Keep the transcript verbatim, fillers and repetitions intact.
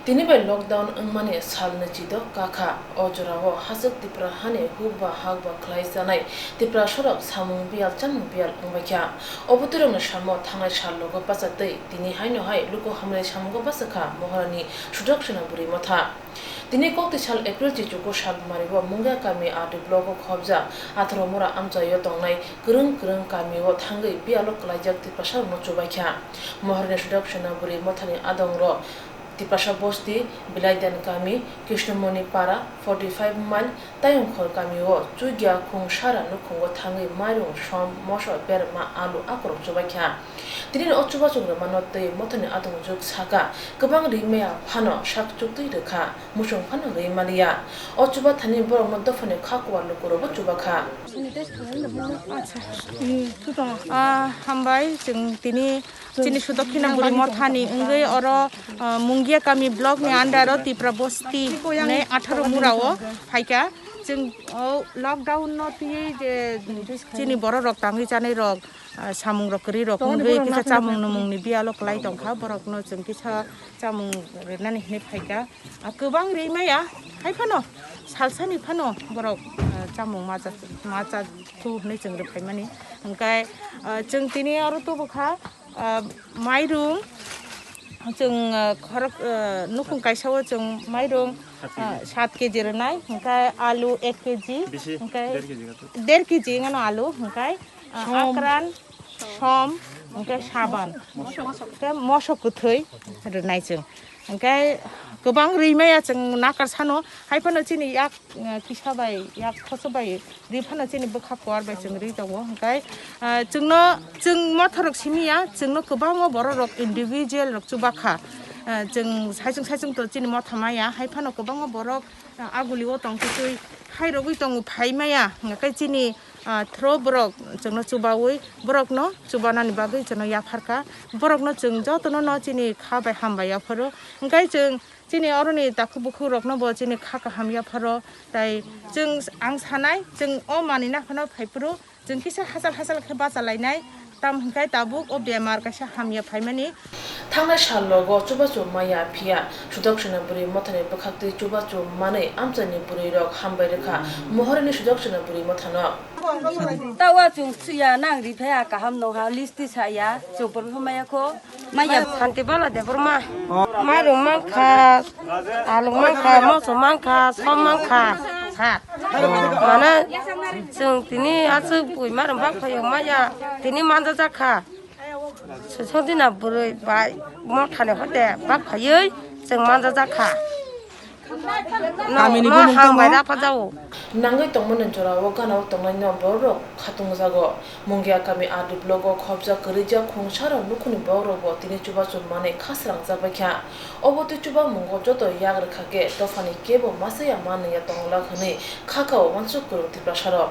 Tini bai lockdown wngmani sal nwichidok kakha. O jorao hachwk Tipra hani hukba hakba khlai chanai Tiprasarok samung biyal chamung biyal wngbaikha. Obo twirokni samo thangnai sal logo bachatwi tini haino hai luku hamlai samungo bachakha Moharani Sudaksona Bwrwi Motha. Tini kokti sal April chichugo sal mario Mungia kami R D block o khobjak Atharomura amchaio tongnai kwrwng kwrwng kamio thangwi biyalo kwlaijak Tiprasarokno chubaikha. Moharani Sudaksona Bwrwi Mothani adongrok Tiprasa Bosti, Bilaidan Kami, Krishnamoni Para, forty five Mile, Tayongkhor kamio Chugya Khung Sara nukhungo thangwi mairung, som, moso, berma, alu akorok chubaikha. Tini o chubachu rwmano twi Mothani adongjwk saka, kwbang rimaya phano sak chuktwi rwkha, muchung phano rwi maliya. O chubathani borokno dophani kha kuar lukurobo chubakha. Ah, hambai, chwng tini chini Sudaksona Bwrwi Mothani wngwi oro, ah, Mungia kami block ni under o Tipra Bosti hinwi Atharomura o phaikha. Chwng o lockdown no twiwi je chini borok rok tangwi chanai rok, ah, samung rok kwrwi rok wngwi kisa chamung nwmung ni biyalo kwlai tongkha, borok no chwng kisa chamung rwnani hinwi phaikha. Ah, kwbang rimaya, hai phano salsani phano borok, ah, chamung ma cha, ma cha thu hinwi chwng rwphaimani. Hwnkhe, ah, chwng tini oro tubukha, ah, mairung, chwng, ah, khorok, ah, nukhung kaisa o chwng mairung, ah, sat K G rwnai, hwnkhe alu ek K G, hwnkhe der K G wngano alu, hwnkhe, ah, akran, som, hwnkhe saban, hwnkhe moso kwthwi rwnai chwng. Hwnkhe kwbang rimaya chwng nakar sano, hai phano chini yak, eh, kisa bai, yak khoso bai ri phano chini bwkha kuar bai chwng ri tongo. Hwnkhe, eh, chwngno, chwng Motharok simi ya, chwngno kwbangma borok rok individual rok chubakha. Eh, chwng saichung saichung to chini Motha maya, hai phano kwbangma borok, eh, aguli o tong twi hai rogwi tongo, phai maya. Hwnkhe chini ah, thro borok chwngno chubaui, borokno chubanani bagwi chwngno yapharkha. Borokno chwng jotono no chini kha bai hambai yapharo. Hwnkhe chwng chini oroni takhuk bukhuk rokno bo chini kha kaham yapharo. Tai chwng ang sanai, chwng o manwi naphano phaiphuru chwng kisa hachal hachal khe bachalainai. Tamo hwnkhe tabuk o bemar kaisa hamya phaimani. Thangnai sal logo chubachu maya phiya Sudaksona Bwrwi Mothani bwkhaktwi chubachu manwi amchaini bwrwirok hambai rwkha Moharani Sudaksona Bwrwi Mothano. Tawa chwng suya nang ri phaya kaham nongha listi saya chwng porbo maya kho. Maya Santi Bala Debbarma. Mairung mankha, alu mankha, moso mankha, som mankha, sat. Mane chwng tini aswk bui mairung bak phaio maya tini manja jakha. Sosodina bwrwi bai Mothani hoite bak phaiwi chwng manja jakha. No, Tamini no bumung tamo? Hambai da pha jao. Nangwi tongmani jorao ganao tongnaino bororok khatungjago. Mungia kami R D block o khobjak kwrwijak khungsaro nukhungni bororokbo tini chubachu manwi khasrang chabaikha. Obo twi chubamungo joto yak rwkha khe dophani kebo masaya manliya tongwlak hwnwi khakao uansuk kwrwng Tiprasarok.